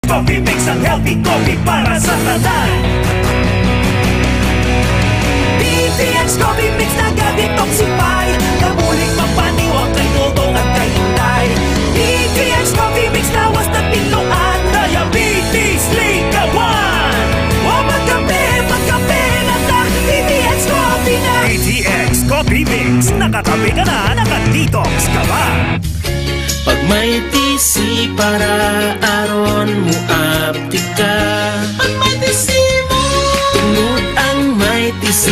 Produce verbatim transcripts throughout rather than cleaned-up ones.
Coffee Mix, ang healthy coffee para sa tanan. D T X Coffee Mix, nagadetoxify, nabulig magpaniwang kay Dodong at kay Inday. D T X Coffee Mix, lawas na pinluan, diabetes, likawan. Wa magkape, magkape na ta, D T X Coffee na. D T X Coffee Mix, nakatabi ka na, naka-detox ka ba? Pag may T C para aron mo aptik ka. Pag may T C mo. Tungod ang may T C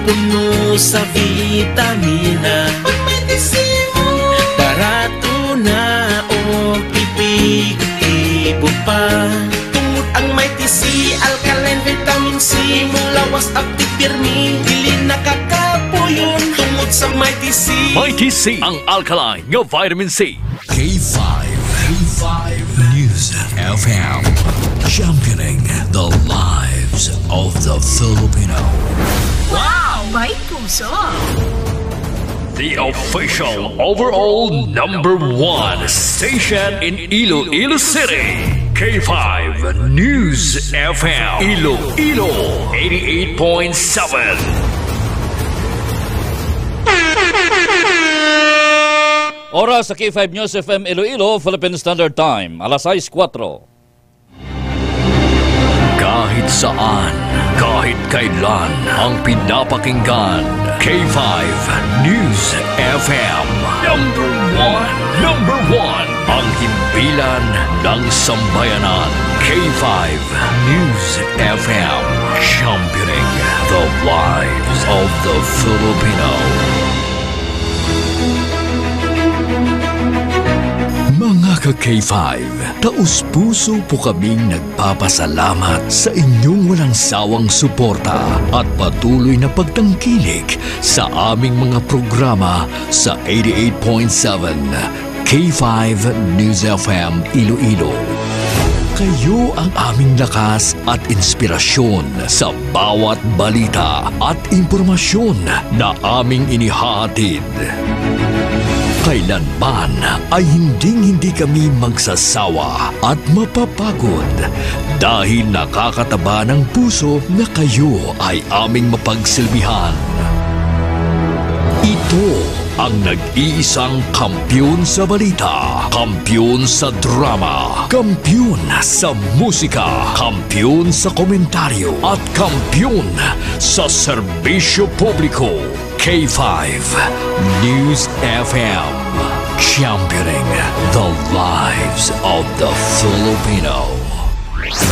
puno sa vitamina. Pag may T C mo. Barato na o epektibo pa. Tungod ang may T C, alkaline vitamin C, mulawas aptik pirmi, dili nakakapuyon. Tungod sa may T C. May T C, ang alkaline nga vitamin C. K five, K five News F M, championing the lives of the Filipino. Wow! May puso! The official overall number one station in Iloilo City. K five News F M Iloilo eighty-eight point seven. Oras sa K five News F M Iloilo, Philippine Standard Time, alas sais kuwatro. Kahit saan, kahit kailan, ang pinapakinggan, K five News F M. Number one, number one, ang himpilan ng sambayanan, K five News F M, championing the lives of the Filipino. Mga ka-K five, taus-puso po kaming nagpapasalamat sa inyong walang sawang suporta at patuloy na pagtangkilik sa aming mga programa sa eighty-eight point seven K five News F M Iloilo. Kayo ang aming lakas at inspirasyon sa bawat balita at impormasyon na aming inihahatid. Kailanman ay hinding-hindi kami magsasawa at mapapagod dahil nakakataba ng puso na kayo ay aming mapagsilbihan. Ito ang nag-iisang kampiyon sa balita, kampiyon sa drama, kampiyon sa musika, kampiyon sa komentaryo, at kampiyon sa serbisyo publiko. K five News F M, championing the lives of the Filipino.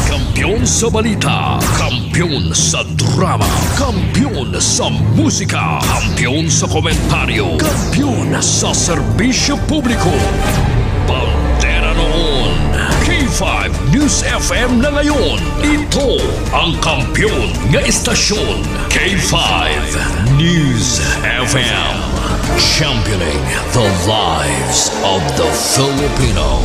Kampiyon sa balita, kampiyon sa drama, kampiyon sa musika, kampiyon sa komentaryo, kampiyon sa serbisyo publiko. Bandera noon, K five News F M na ngayon. Ito ang kampiyon nga istasyon, K five News F M. Championing the lives of the Filipino.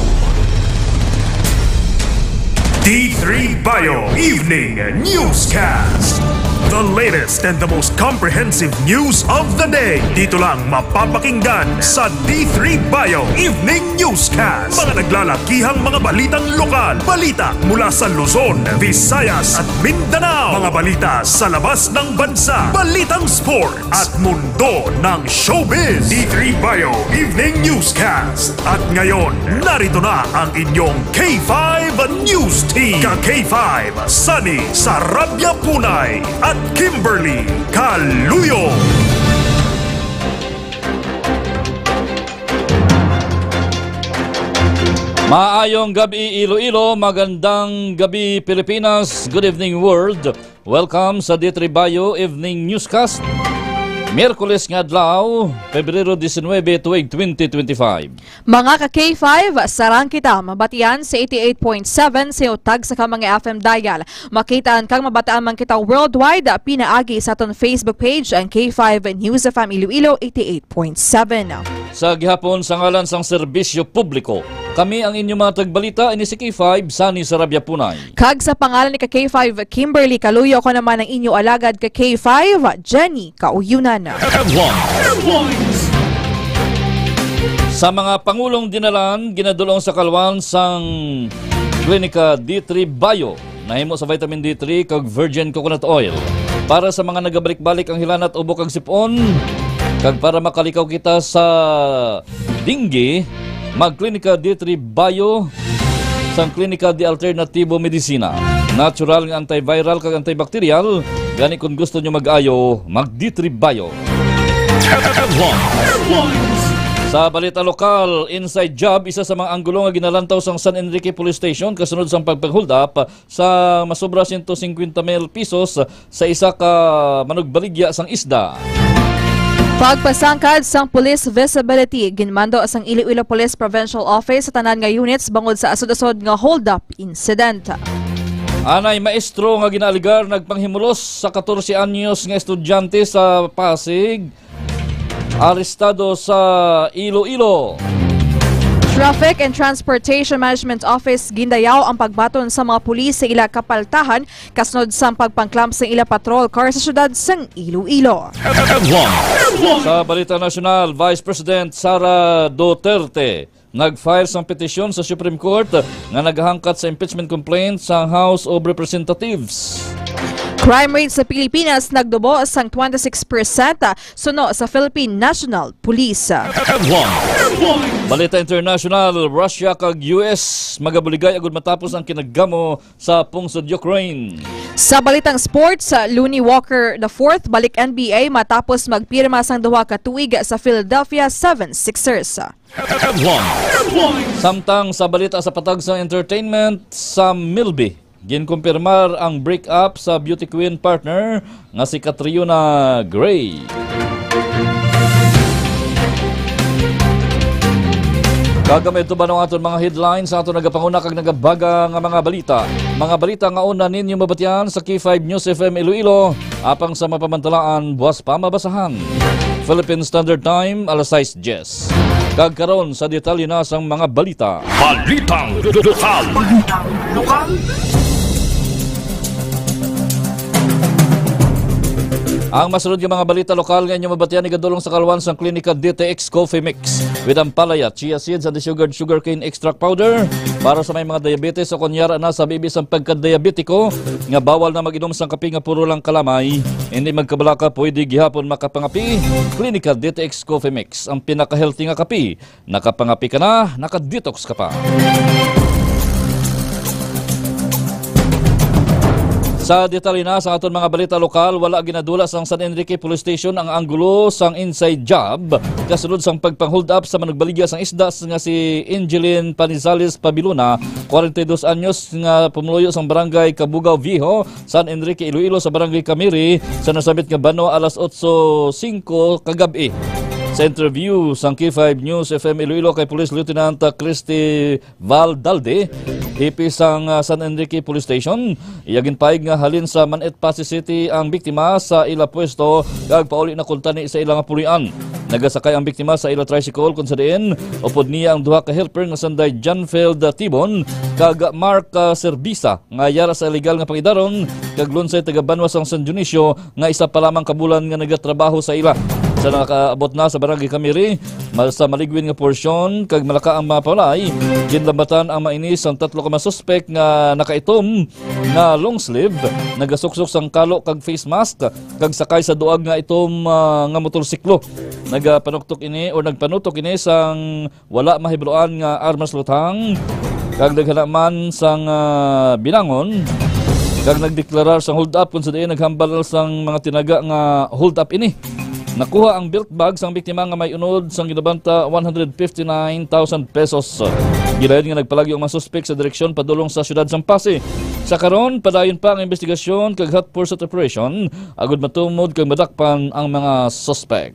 D three Bio Evening Newscast. The latest and the most comprehensive news of the day. Dito lang mapapakinggan sa D three Bio Evening Newscast. Mga naglalakihang mga balitang lokal, balita mula sa Luzon, Visayas, at Mindanao, mga balita sa labas ng bansa, balitang sport, at mundo ng showbiz. D three Bio Evening Newscast. At ngayon, narito na ang inyong K five News Team. Ka K five, Sunny Sarabia Punay at Kimberly Caluyo. Maayong gabi, Iloilo. Magandang gabi, Pilipinas. Good evening, world. Welcome sa D three Bio Evening Newscast. Miyerkules nga adlaw, Pebrero diecinuebe, tuig twenty twenty-five. Mga ka K five, sarang kita mabatian sa eighty-eight point seven sa inyong tagsa ka mga F M dial. Makitaan kag mabataan man kita worldwide, pinaagi sa aton Facebook page, ang K five News F M Iloilo eighty-eight point seven. Sa gihapon, sa ngalan sang serbisyo publiko, kami ang inyo mga tagbalita, ini si K five, Sunny Sarabia Punay. Kag sa pangalan ni ka K five Kimberly Caluyo, ako naman ang inyo alagad ka K five Jenny Kauyunan. Headlines. Sa mga pangulong dinalan, ginadulong sa kalwan sang Klinika D three Bio, nahimo sa vitamin D three kag virgin coconut oil. Para sa mga nagabalik-balik ang hilanat, ubo kag sipon, kag para makalikaw kita sa dengue, mag Klinika D three Bio sang Klinika de Alternativo Medicina. Natural nga antiviral kag antibacterial, gani kung gusto nyo mag-ayo, mag D three Bio. Sa balita lokal, inside job, isa sa mga anggulo nga ginalantaw sang San Enrique Police Station kasunod sang pagpang-hold up sa masobra siyento singkwenta mil pesos sa isa ka manugbaligya sang isda. Pagpasangkad sang police visibility, ginmando sang Iloilo Police Provincial Office sa tanan nga units bangod sa asod-asod nga hold-up incident. Anay maestro nga ginaaligar nagpanghimulos sa katorse anyos nga estudyante sa Pasig, arestado sa Iloilo. Traffic and Transportation Management Office gindayaw ang pagbaton sa mga pulis sa ila kapaltahan kasunod sang pagpangklam sa ila patrol car sa siyudad sang Iloilo. Sa balita nasyonal, Vice President Sara Duterte nag-file sang petisyon sa Supreme Court nga naghangkat sa impeachment complaint sa House of Representatives. Crime rate sa Pilipinas nagdubo sang twenty-six percent, suno sa Philippine National Police. Balita international, Russia kag U S magabuligay agud matapos ang kinagamo sa pungsod Ukraine. Sa balitang sports, Lonnie Walker the fourth balik N B A matapos magpirma sang duha ka tuig sa Philadelphia Seven Sixers. Samtang sa balita sa patag sa entertainment, sa Milby, ginkumpirmar ang break-up sa beauty queen partner nga si Catriona Gray. Kagamay ito ba ang aton mga headlines sa aton nagapanguna kag nagabaga nga mga balita? Mga balita nga una ninyo mabatian sa K five News F M Iloilo, apang sa mapamantalaan, buwas pa mabasahan. Philippine Standard Time, alas sais diyes. Kag karon sa detalye na sang mga balita. Balitang lokal. Ang masunod nga mga balita lokal nga inyo mabatian igadulong sa kalwan sang Klinika D T X Coffee Mix with ampalaya, chia seeds, and the sugared sugarcane extract powder para sa may mga diabetes o kunyara na sa bibi sang pagkadiabetiko nga bawal na mag-inom sang kape nga puro lang kalamay. Hindi magkabalaka, pwede gihapon makapangapi. Klinika D T X Coffee Mix, ang pinaka-healthy nga kape. Nakapangapi ka na, naka-detox ka pa. Sa detalye na sa aton mga balita lokal, wala ginadula sang San Enrique Police Station ang anggulo sang inside job kasunod sang pagpang-hold up sa manugbaligya sang isda nga si Angeline Panizales Pabilona, kwarenta y dos anyos, nga pumuluyo sang barangay Cabugao Viejo, San Enrique, Iloilo, sa barangay Camiri sa nasambit nga banwa alas otso singko kagab-i. Sa interview sang K five News F M Iloilo kay Police Lieutenant Christy Val Dalde, hepe sang, ah, San Enrique Police Station, iya ginpahayag nga halin sa Manetpasi City ang biktima sa ila pwesto kag pauli na kuntani sa ila nga puloy-an. Nagasakay ang biktima sa ila tricycle, kung sa diin upod niya ang duha ka helper nga sanday Janfeld Tibon kag Mark, ah, Servisa, nga yara sa iligal nga pangidaron, kag Lunsay, taga banwa sang San Dionisio, nga isa pa lamang ka bulan nga nagatrabaho sa ila. Sa nakaabot na sa Barangay Camiri, ma-, sa maligwin nga porsyon kag malaka ang mga pawlay, ginlambatan ang mga ini sang tatlo ka mga suspek nga nakaitom nga long sleeve, nagasuksok sang kalo kag face mask, kag sakay sa duag nga itom, ah, nga motorsiklo. Nagapanuktok ini or nagpanutok ini sang wala mahibaloan nga armas luthang, kag naghala man sang, ah, binangon, kag nagdeklarar sang hold up, kung sa diin naghambal sang mga tinaga nga hold up ini. Nakuha ang belt bag sang biktima nga may unod sang ginabanta one hundred fifty-nine thousand pesos. Gilayon nga nagpalagyo ang mga suspek sa direksyon padulong sa siyudad sang Passi. Sa karon, padayon pa ang investigasyon kag hot pursuit operation agud matumod kag madakpan ang mga suspek.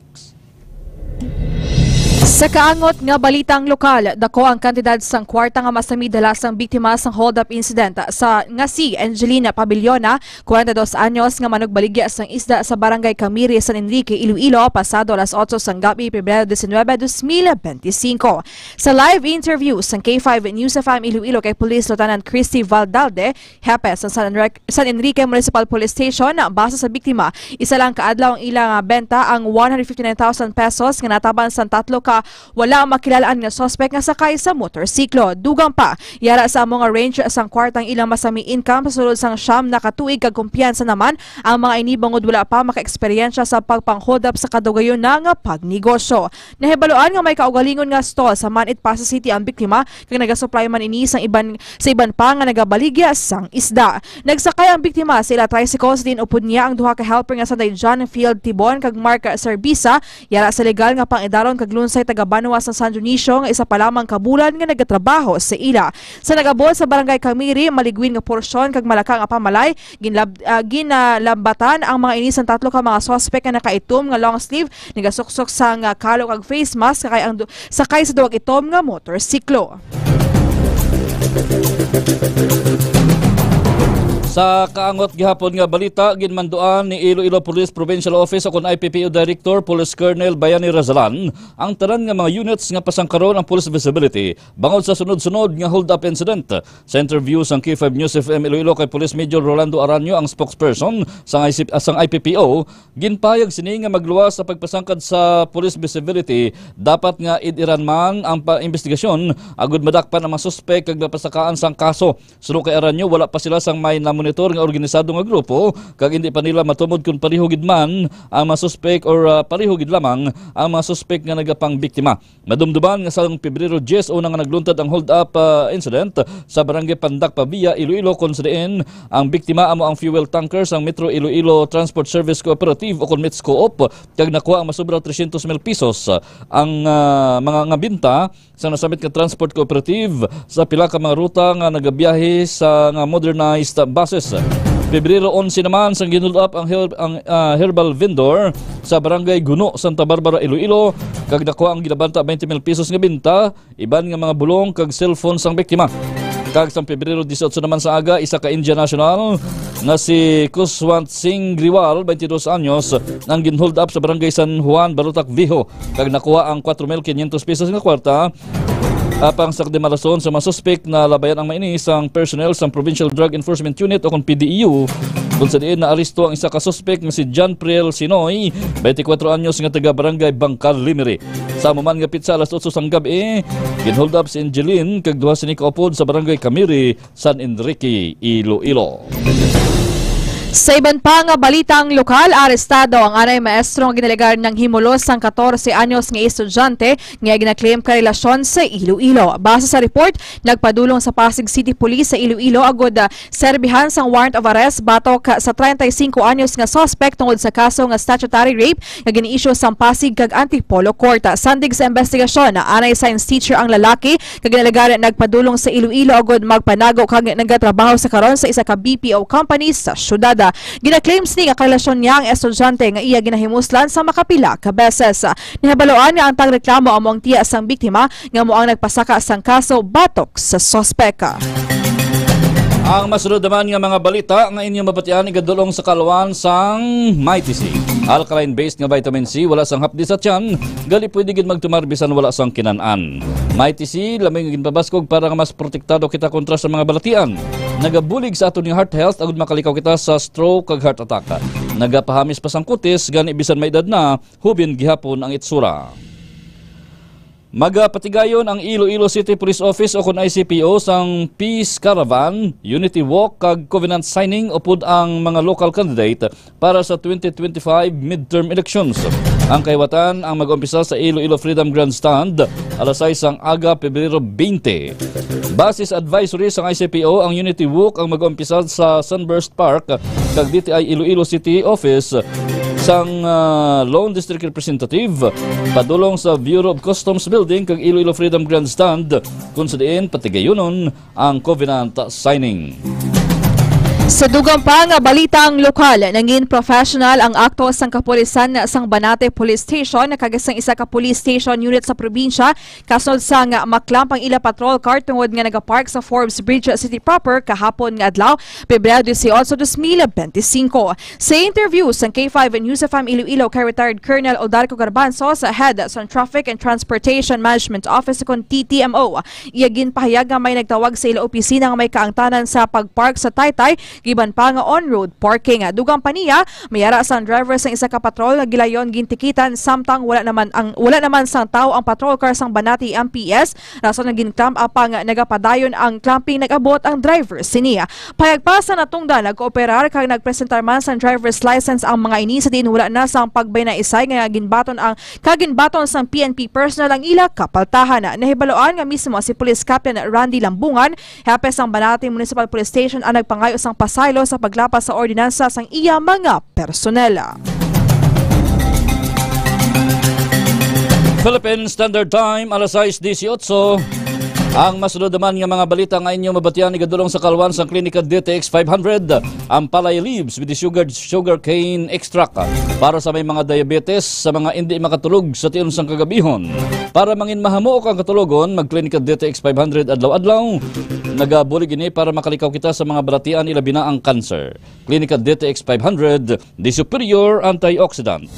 Sa kaangot nga balitang lokal, dako ang kantidad sang kwarta nga masami dala sang biktima sang hold-up incident sa, nga si Angelina Pabiliona, kwarenta y dos anyos, nga manugbaligya sang isda sa Barangay Camiri, San Enrique, Iloilo, pasado alas otso sang gab-i, Pebrero diecinuebe, dos mil benti singko. Sa live interview sang K five News F M Iloilo kay Police Lieutenant Christy Valdalde, hepe sa San Enrique, San Enrique Municipal Police Station, base sa biktima, isa lang ka adlaw ang ila nga benta ang one hundred fifty-nine thousand pesos nga nataban sang tatlo ka wala makilal-an nga suspek nga sakay sa motorsiklo. Dugang pa, yara sa amo nga range sang kwarta ang ilang masami income sa sulod sang siyam na ka tuig, kag kumpiyansa naman ang mga ini bangod wala pa makaeksperyensya sa pagpanghold up sa kadugayon na nga pagnegosyo. Nahibaluan nga may kaugalingon nga stall sa Manit, Passi City ang biktima, kag nagasupply man ini sang iban, sa iban pa nga nagabaligya sang isda. Nagsakay ang biktima sa ila tricycle, sa diin upod niya ang duha ka helper nga sanday John Field Tibon kag Mark Servisa, yara sa legal nga pang-idaron kag lunsay taga-banwa sa San Dionisio nga isa pa lamang ka bulan nga nagatrabaho sa ila. Sa nag-abot sa Barangay Camiri, maligwin nga porsyon kag malaka nga pamalay, ginlab-, ah, ginalambatan ang mga ini sang tatlo ka mga suspek nga nakaitom nga long sleeve, nagasuksok sang, ah, kalo kag face mask, sakay ang du-, sakay sa duwag itom nga motorsiklo. Sa kaangot gihapon nga balita, ginmanduan ni Iloilo Police Provincial Office o kon I P P O Director Police Colonel Bayani Razalan ang tanan nga mga units nga pasangkaron ang police visibility bangod sa sunod-sunod nga hold-up incident. Sa interview sang K five News F M Iloilo kay Police Major Rolando Aranyo, ang spokesperson sang I C P, sang I P P O, ginpahayag sini nga magluwas sa pagpasangkad sa police visibility, dapat nga id-iran man ang pa-, imbestigasyon agud madakpan ang mga suspek kag mapasakaan sang kaso. Suno kay Aranyo, wala pa sila sang may namonitor nga organisado nga grupo kag hindi pa nila matumod kon pareho gid man ang mga suspek or, ah, pareho gid lamang ang mga suspek nga nagapangbiktima. Madumduman nga sang Pebrero diyes, una nga nagluntad ang hold-up, ah, incident sa Barangay Pandak, Pavia, Iloilo, kon sa diin ang biktima amo ang fuel tanker sang Metro Iloilo Transport Service Cooperative o kon METS Coop, kag nakuha ang masobra tresyentos mil pesos ang, ah, mga nga binta sa nasambit nga transport cooperative sa pila ka mga ruta nga nagabiyahe sa nga modernized buses. Pebrero onse naman, sang ginhold up ang her-, ang, ah, herbal vendor sa Barangay Guno, Santa Barbara, Iloilo, kag nakuha ang ginabanta twenty mil pesos nga binta, iban nga mga bulong kag cellphone sang biktima. Kag sang Pebrero dieciocho naman sa aga, isa ka Indian national nga si Kushwant Singh Grewal, twenty-dos anyos, ang ginhold up sa Barangay San Juan, Barotac Viejo, kag nakuha ang kwatro mil kinyentos pesos nga kwarta. Apang sa kadimalason sa mga suspek, nalabayan ang mainis ang personnel sang Provincial Drug Enforcement Unit o kon P D E U, kung sa diin naaresto ang isa ka suspek nga si John Priel Sinoy, twenty-kwatro anyos, nga taga Barangay Bangkal, Limiri. Sa amo man nga pitsa, alas otso sang gab-i, ginhold up si Angeline kag duha sini ka upod sa Barangay Camiri, San Enrique, Iloilo. Sa iban pa nga balitang lokal, arestado ang anay maestro nga ginalegar nga himulos sang katorse anyos nga estudyante nga gina-claim karelasyon sa Iloilo. Base sa report, nagpadulong sa Pasig City Police sa Iloilo agud, ah, serbihan sang warrant of arrest batok sa treinta y cinco anyos nga suspect tungod sa kaso nga statutory rape nga gin-issue sang Pasig kag Antipolo Court. Sandig sa investigasyon, anay science teacher ang lalaki nga ginalegar nagpadulong sa Iloilo agud magpanago kag nagatrabaho sa karon sa isa ka B P O company sa syudad. Gina-claim sini nga karelasyon niya ang estudyante nga iya ginahimuslan sa makapila ka beses. Nahibaluan nga ang tagreklamo amo ang tiya sang biktima nga amo ang nagpasaka sang kaso batok sa suspek. Ang masunod naman nga mga balita nga inyo mabatian igadulong sa kalwan sang Mighty C. Alkaline-based nga vitamin C, wala sang hapdi sa tiyan, gali pwede gid magtumar bisan wala sang kinan-an. Mighty C, lamay nga ginpabaskog para nga mas protektado kita kontra sa mga balatian. Nagabulig sa aton nga heart health agud makalikaw kita sa stroke kag heart attack. Nagapahamis pa sang kutis, gani bisan may edad na, hubin gihapon ang itsura. Magapatigayon ang Iloilo City Police Office o kon I C P O sang Peace Caravan, Unity Walk kag Covenant Signing upod ang mga local candidate para sa twenty twenty-five midterm elections. Ang kahiwatan ang mag-umpisa sa Iloilo Freedom Grandstand alas sais sang aga, Pebrero twenty. Base sa advisory sang I C P O, ang Unity Walk ang mag-umpisa sa Sunburst Park kag D T I Iloilo City Office sang, ah, Lone District Representative, padulong sa Bureau of Customs Building kag Iloilo Freedom Grandstand, kung sa diin patigayunon ang covenant signing. Sa dugang pa nga balitang lokal, nangin professional ang akto sang kapulisan sang Banate Police Station kag sang isa ka police station unit sa probinsya, kasunod sang maklamp ang ila patrol car tungod nga nagapark sa Forbes Bridge City Proper kahapon nga adlaw, Pebrero dieciocho, dos mil bente singko. Sa interview sang K five News F M Iloilo kay retired Colonel Odarco Garbanzo sa head sa Traffic and Transportation Management Office kon T T M O, iya ginpahayag nga may nagtawag sa ila opisina nga may kaangtanan sa pagpark sa taytay Giban pa nga on-road parking. Dugang pa niya, may ara sang driver sang isa ka patrol nga gilayon gintikitan, samtang wala naman ang, wala naman sang tawo ang patrol car sang Banati M P S, rason nga gin-clamp up nga nagapadayon ang clamping, nag-abot ang driver sini. Pahayag pa sa natungdan, nag-kooperar kag nagpresentar man sang driver's license ang mga ini, sa diin wala na sang pagbinaysay nga ginbaton ang, kag ginbaton sang P N P personnel ang ila kapaltahan. Nahibaluan nga mismo si Police Captain Randy Lambungan, hepe sang Banati Municipal Police Station, ang nagpangayo sang pasaylo sa paglapas sa ordinansa sang iya mga personel. Philippine Standard Time, alas sais disiotso. Ang masunod naman nga mga balita nga inyo mabatian igadulong sa kalwan sang Klinika D T X five hundred, ang palay leaves with the sugar, sugarcane extract para sa may mga diabetes, sa mga indi makatulog sa tion sang kagabihon. Para mangin mahamok ang katulogon, mag-Klinika D T X five hundred adlaw-adlaw. Nagabulig ini para makalikaw kita sa mga balatian, ilabi na ang cancer. Klinika D T X five hundred, the superior antioxidant.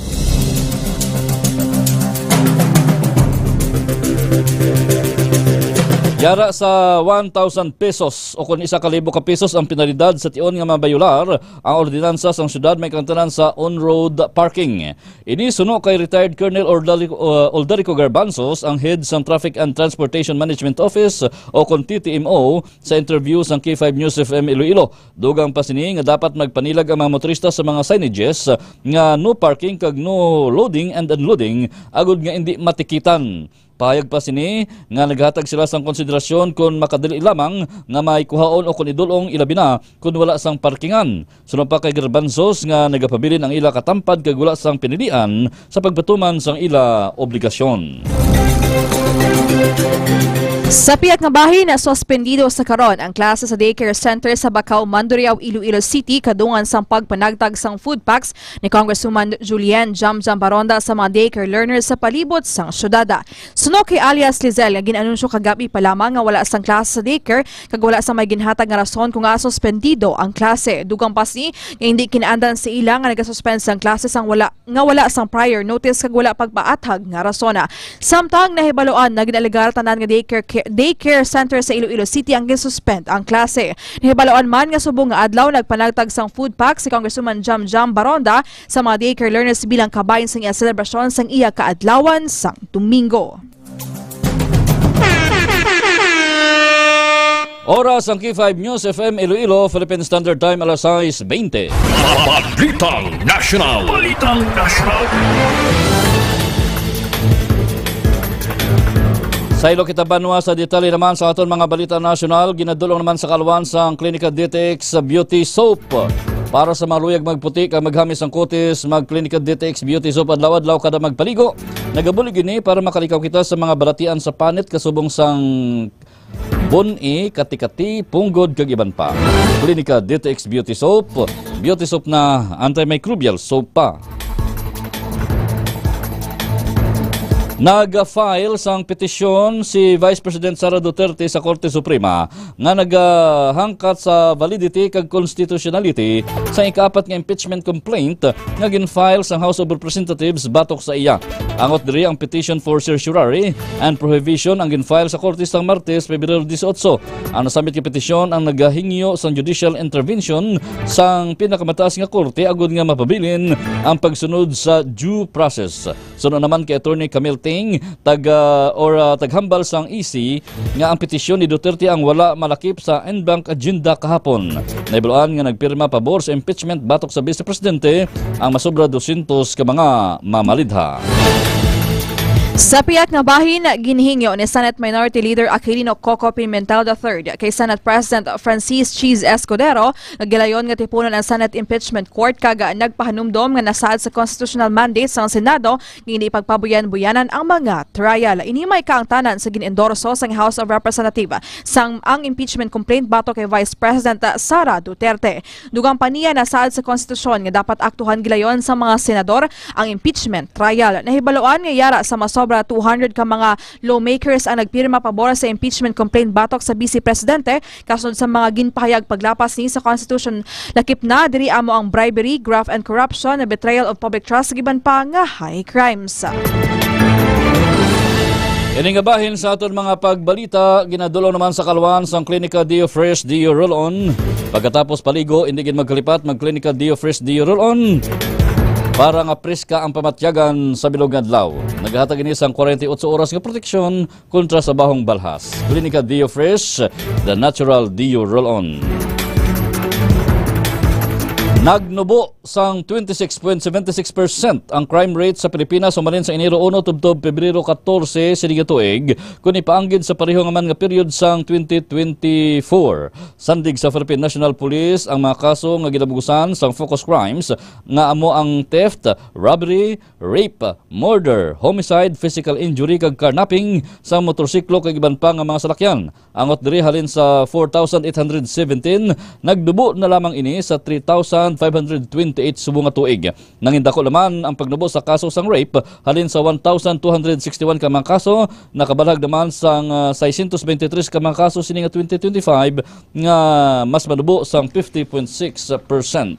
Yara sa one thousand pesos o kon isa ka libo ka pesos ang penalidad sa tion nga mabayular ang ordinansa sang syudad may kaangtanan sa on-road parking. Ini suno kay retired Colonel Ordalico, uh, Oldarico Garbanzos, ang head sang Traffic and Transportation Management Office o kon T T M O, sa interview sang K five News F M Iloilo. Dugang pa sini nga dapat magpanilag ang mga motorista sa mga signages nga no parking kag no loading and unloading agud nga indi matikitan. Pahayag pa sini nga naghatag sila sang konsiderasyon kon makadali lamang nga may kuhaon o kon idul-ong, ilabi na kon wala sang parkingan. Suno pa kay Garbanzos nga nagapabilin ang ila katampad kag wala sang pinilian sa pagpatuman sang ila obligasyon. Sa pihak nga bahin, suspendido sa karon ang klase sa daycare center sa Bacau, Mandurriao, Iloilo City, kadungan sang pagpanagtag sang food packs ni Congresswoman Julian Jamjam Baronda sa mga daycare learners sa palibot sang syudad. Suno kay alias Lizelle nga gin-anunsyo kagabi pa lamang nga wala sang klase sa daycare kag wala sang may ginhatag nga rason kung ngaa suspendido ang klase. Dugang pa sini nga hindi kinaandan sa ila nga nagasuspend sang klase sang wala, nga wala sang prior notice kag wala pagpaathag nga rason. Samtang nahibaluan nga gin-alegar tanan nga daycare, daycare center sa Iloilo City ang gin-suspend ang klase. Nahibaluan man nga subong nga adlaw nagpanagtag sang food pack si Congresswoman Jamjam Baronda sa mga daycare learners bilang kabahin sang iya selebrasyon sang iya kaadlawan sang Domingo. Oras ang K five News F M Iloilo, Philippine Standard Time, alas sais bente. Balitang National. Balitang National. Sa ilo kita banwa, sa detalye naman sa aton mga balita nasyonal, ginadulong naman sa kalwan sang Klinika D T X sa Beauty Soap. Para sa mga luyag magputi kag maghami sang kutis, mag-Klinika D T X Beauty Soap adlaw-adlaw kada magpaligo. Nagabulig ini para makalikaw kita sa mga balatian sa panit kasubong sang bun-i, kati-kati, punggod, kag iban pa. Klinika D T X Beauty Soap, Beauty Soap na antimicrobial soap pa. Nag-file sang petisyon si Vice President Sara Duterte sa Korte Suprema nga nagahangkat sa validity kag constitutionality sa ikaapat nga impeachment complaint nga gin-file sang House of Representatives batok sa iya. Angot diri ang petition for certiorari and prohibition ang gin-file sa korte sang Martes, Pebrero dieciocho. Ang nasambit nga petisyon ang nagahingyo sang judicial intervention sang pinakamataas nga korte agud nga mapabilin ang pagsunod sa due process. Suno naman kay Attorney Camille Ting, taga, or, ah, taghambal sang E C, nga ang petisyon ni Duterte ang wala malakip sa en banc agenda kahapon. Nahibaluan nga nagpirma pabor sa impeachment batok sa Vice Presidente ang masobra dosyentos ka mga mamalidha. Sa pihak nga bahin, ginhingyo ni Senate Minority Leader Aquilino Coco Pimentel the third kay Senate President Francis Chiz Escudero nga gilayon nga tipunon ang Senate Impeachment Court kag nagpahanumdom nga nasaad sa constitutional mandate sang Senado nga hindi pagpabuyan-buyanan ang mga trial. Ini may kaangtanan sa gin-endorso sang House of Representatives sang ang impeachment complaint batok kay Vice President Sara Duterte. Dugang pa niya, nasaad sa konstitusyon nga dapat aktuhan gilayon sa mga senador ang impeachment trial. Nahibaluan nga yara sa masobra two hundred ka mga lawmakers ang nagpirma pabor sa impeachment complaint batok sa Vice Presidente, kasunod sa mga ginpahayag paglapas ni sa Constitution, lakip na diri amo ang bribery, graft and corruption, betrayal of public trust, giban pa nga high crimes. Ini nga bahin sa aton mga pagbalita, ginadulong naman sa kalwan sang Klinika Deo Fresh Deo Roll-On. Pagkatapos paligo, hindi gid magkalipat, mag Klinika Deo Fresh Deo Roll-On para nga preska ang pamatyagan sa bilog nga adlaw. Nagahatag ini sang forty-eight oras nga proteksyon kontra sa bahong balhas. Klinika Deo Fresh, the natural Deo Roll-On. Nagnubo sang twenty-six point seven six percent ang crime rate sa Pilipinas humalin sa Enero uno tubtob Pebrero katorse sini nga tuig, kun ipaanggid sa pareho nga man nga period sang twenty twenty-four. Sandig sa Philippine National Police ang mga kaso nga ginabugusan sang focus crimes nga amo ang theft, robbery, rape, murder, homicide, physical injury kag carnapping sa motorsiklo kag iban pa nga mga salakyan. Angot diri, halin sa four thousand eight hundred seventeen, nagnubo na lamang ini sa three thousand five hundred twenty-eight subong nga tuig. Nangindako naman ang pagnubo sa kaso sang rape, halin sa one thousand two hundred sixty-one ka mga kaso, nakabalhag naman sang, ah, six hundred twenty-three ka mga kaso sini nga twenty twenty-five, nga mas manubo sang fifty point six percent.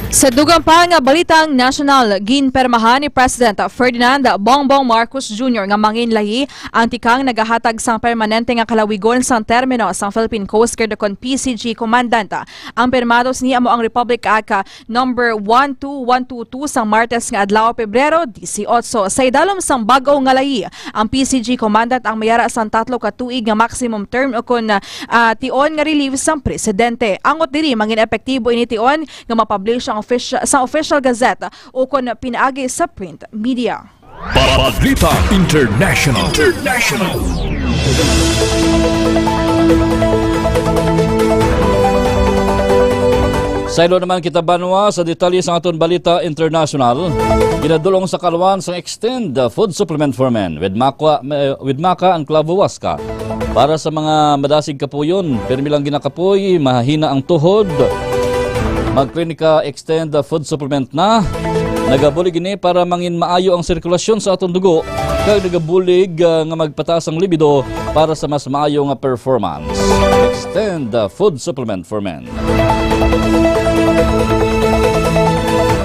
Sa dugang pa nga balitang nasyonal, ginpermahan ni President Ferdinand Bongbong Marcos Junior nga manginlahi ang tikang nagahatag sang permanente nga kalawigon sang termino sang Philippine Coast Guard ukon P C G Commandant. Ang pirmado sini amo ang Republic Act number one two one two two sang Martes nga adlaw, Pebrero dieciocho. Sa idalom sang bag-o nga layi, ang P C G Commandant ang mayara sang tatlo ka tuig nga maximum term ukon, ah, tion nga relief sang presidente. Angot diri, mangin-epektibo ini tion nga mapublish ang offici-, sa Official Gazette ukon pinaagi sa print media. Balita International. International. Saylo naman kita, banwa, sa detalye sa aton balita international. Ginadulong sa kalwan sang Extend, uh, Food Supplement for Men with Maka, uh, with Maka ang Clavo Huasca. Para sa mga madasig kapuyon, pirmi lang ginakapoy, mahina ang tuhod. Magklinika Extend, uh, Food Supplement na. Nagabulig ini para mangin maayo ang sirkulasyon sa aton dugo, kag nagabulig, ah, nga magpataas ang libido para sa mas maayo nga performance. Extend, ah, food supplement for men.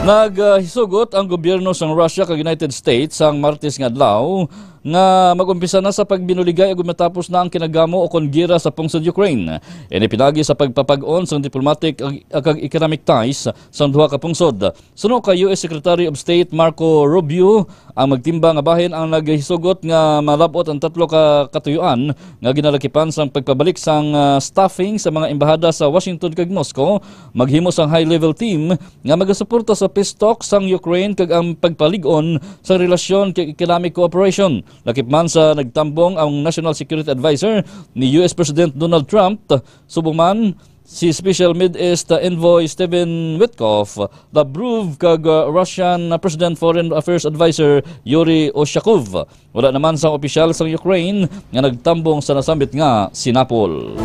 Naghisugot ang gobyerno sang Russia kag United States sang Martes nga adlaw nga mag-umpisa na sa pagbinuligay agud matapos na ang kinagamo o kon gera sa pungsod Ukraine. Ini pinagi sa pagpapag-on sang diplomatic ag-, kag economic ties sang duha ka pungsod. Suno kay U S Secretary of State Marco Rubio, ang magtimba nga bahin ang naghisugot nga malab-ot ang tatlo ka katuyuan nga ginalakipan sang pagpabalik sang, ah, staffing sa mga embahada sa Washington kag Moscow, maghimo sang high-level team nga magasuporta sa peace talks sang Ukraine kag ang pagpalig-on sa relasyon kag economic cooperation. Lakip man sa nagtambong ang National Security Advisor ni U S President Donald Trump, subong man si Special Mid-East Envoy Stephen Witkoff, Lavrov, kag, uh, Russian President Foreign Affairs Advisor Yuri Ushakov. Wala naman sang opisyal sang Ukraine nga nagtambong sa nasambit nga sinapol.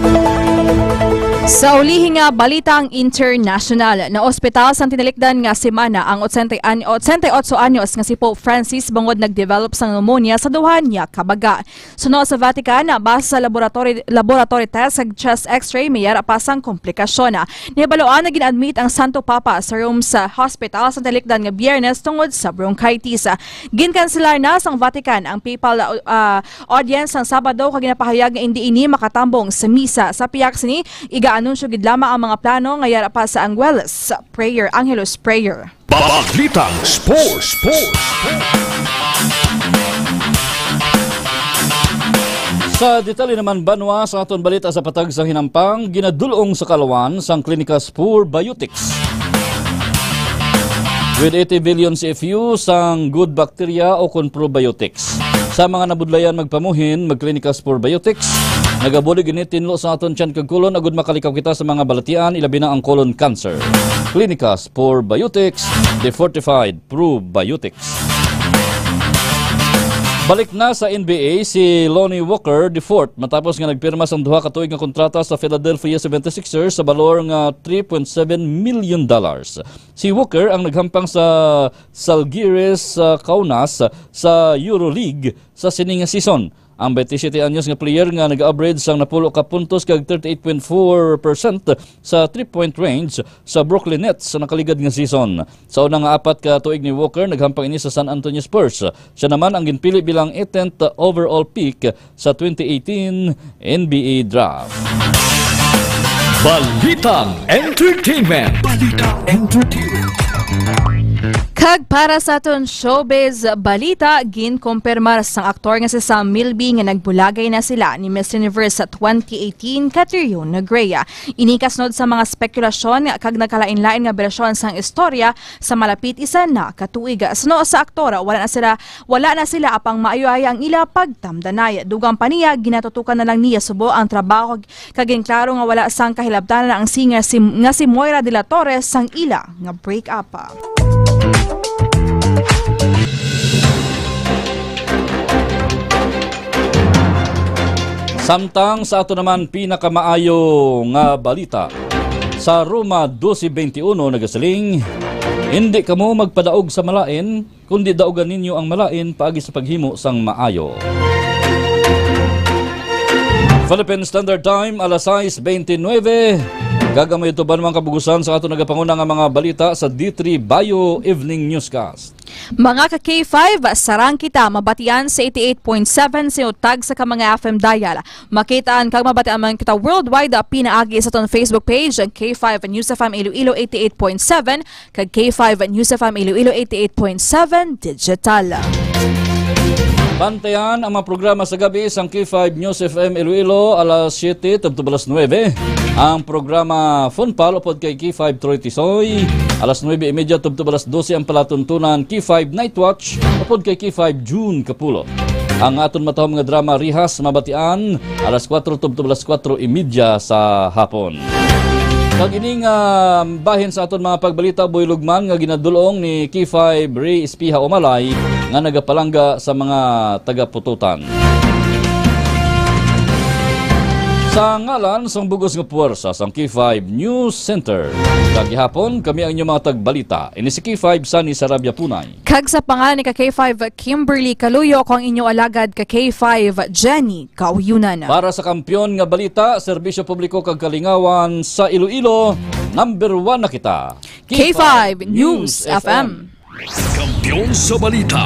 Sa ulihi nga balitang international, naospital sang tinalikdan nga semana ang ochenta an-, ochenta y ocho anyos nga si Pope Francis bangod nagdevelop sang pneumonia sa duha niya ka baga. Suno sa Vatican, base sa laboratory, laboratory test kag chest X-ray, may yara pa sang komplikasyon. Nahibaluan nga gin-admit ang Santo Papa sa Rome sa hospital sa talikdan nga Biyernes tungod sa bronchitis. Ginkanselar na sang Vatican ang papal, ah, audience sang Sabado, kag ginapahayag nga indi ini makatambong sa misa. Sa pihak sini, iga-anunsyo gid lamang ang mga plano nga yara pa sa Angelus Prayer, Angelus Prayer. Balitang Sports. Sports. Sa detalye naman, banwa, sa aton balita sa patag sa hinampang, ginadulong sa kalwan sang Klinika Spur Biotics with eighty billion C F U sang good bacteria o kon probiotics. Sa mga nabudlayan magpamuhin, magklinika Spur Biotics. Nagabulig ini tinlo sa aton tiyan kag kolon agud makalikaw kita sa mga balatian, ilabi na ang colon cancer. Klinika Spur Biotics, the fortified probiotics. Balik na sa N B A si Lonnie Walker the fourth matapos nga nagpirma sang duha ka tuig nga kontrata sa Philadelphia seventy-sixers sa balor nga three point seven million dollars. Si Walker ang naghampang sa Zalgiris, ah, Kaunas sa EuroLeague sa sini nga season. Ang twenty-seven anyos nga player nga nag-average sang napulo ka puntos kag thirty-eight point four percent sa three-point range sa Brooklyn Nets sa nakaligad nga season. Sa una nga apat ka tuig ni Walker, naghampang ini sa San Antonio Spurs. Siya naman ang ginpili bilang eighteenth overall pick sa twenty eighteen N B A draft. Balitang Entertainment. Balitang Entertainment. Kag para sa aton showbiz balita, ginkumpirmar sang aktor nga si Sam Milby nga nagbulagay na sila ni Miss Universe sa twenty eighteen, Catriona Gray. Ini kasunod sa mga spekulasyon kag nagkalain-lain nga bersyon sang istorya sa malapit isa na ka tuig. Suno sa aktor, wala na sila, wala na sila apang maayo-ayo ang ila pagtamdanay. Dugang pa niya, ginatutukan na lang niya subo ang trabaho kag ginklaro nga wala sang kahilabtanan ang singer si, nga si Moira de la Torre sang ila nga break up. Samtang sa ato naman pinakamaayo nga balita, sa Roma doce veintiuno nagasiling, "Hindi kamo magpadaog sa malain, kundi daugan ninyo ang malain paagi sa paghimo sang maayo." Philippine Standard Time, alas sais veintinuebe. Kag amo ito ba mga kabugusan sa ato nagapanguna nga mga balita sa D three Bio Evening Newscast. Mga ka K five, sarang kita mabatian sa eighty-eight point seven sa inyong tagsa ka mga F M dial. Makitaan kag mabatian man kita worldwide, ah, pinaagi sa aton Facebook page, ang K five News F M Iloilo eighty-eight point seven, kag K five News F M Iloilo eighty-eight point seven digital. Bantayan ang mga programa sa gabi sang K five News F M Iloilo, alas siyete tubtob alas nuebe. Ang programa Fun Pal upod kay K five Troy Tisoy, alas nuebe y media tubtob alas dose ang palatuntunan K five Night Watch upod kay K five June Kapulot. Ang aton matahom nga drama Rihas mabatian alas kuwatro tubtob alas kuwatro y media sa hapon. Kag ini nga bahin sa aton mga pagbalita, buylog man nga ginadul-ong ni K five Ray Espiha Umalay nga nagapalangga sa mga tagapututan. Sa ngalan sang bugos nga puwersa sang K five News Center, sa gihapon kami ang inyong mga tagbalita. Ini si K five Sunny Sarabia Punay. Kag sa pangalan ni ka K five Kimberly Kaluyo, ako ang inyo alagad ka K five Jenny Kauyunan. Para sa kampiyon nga balita, serbisyo publiko kag kalingawan sa Iloilo, number one na kita. K five News F M. Kampiyon sa balita.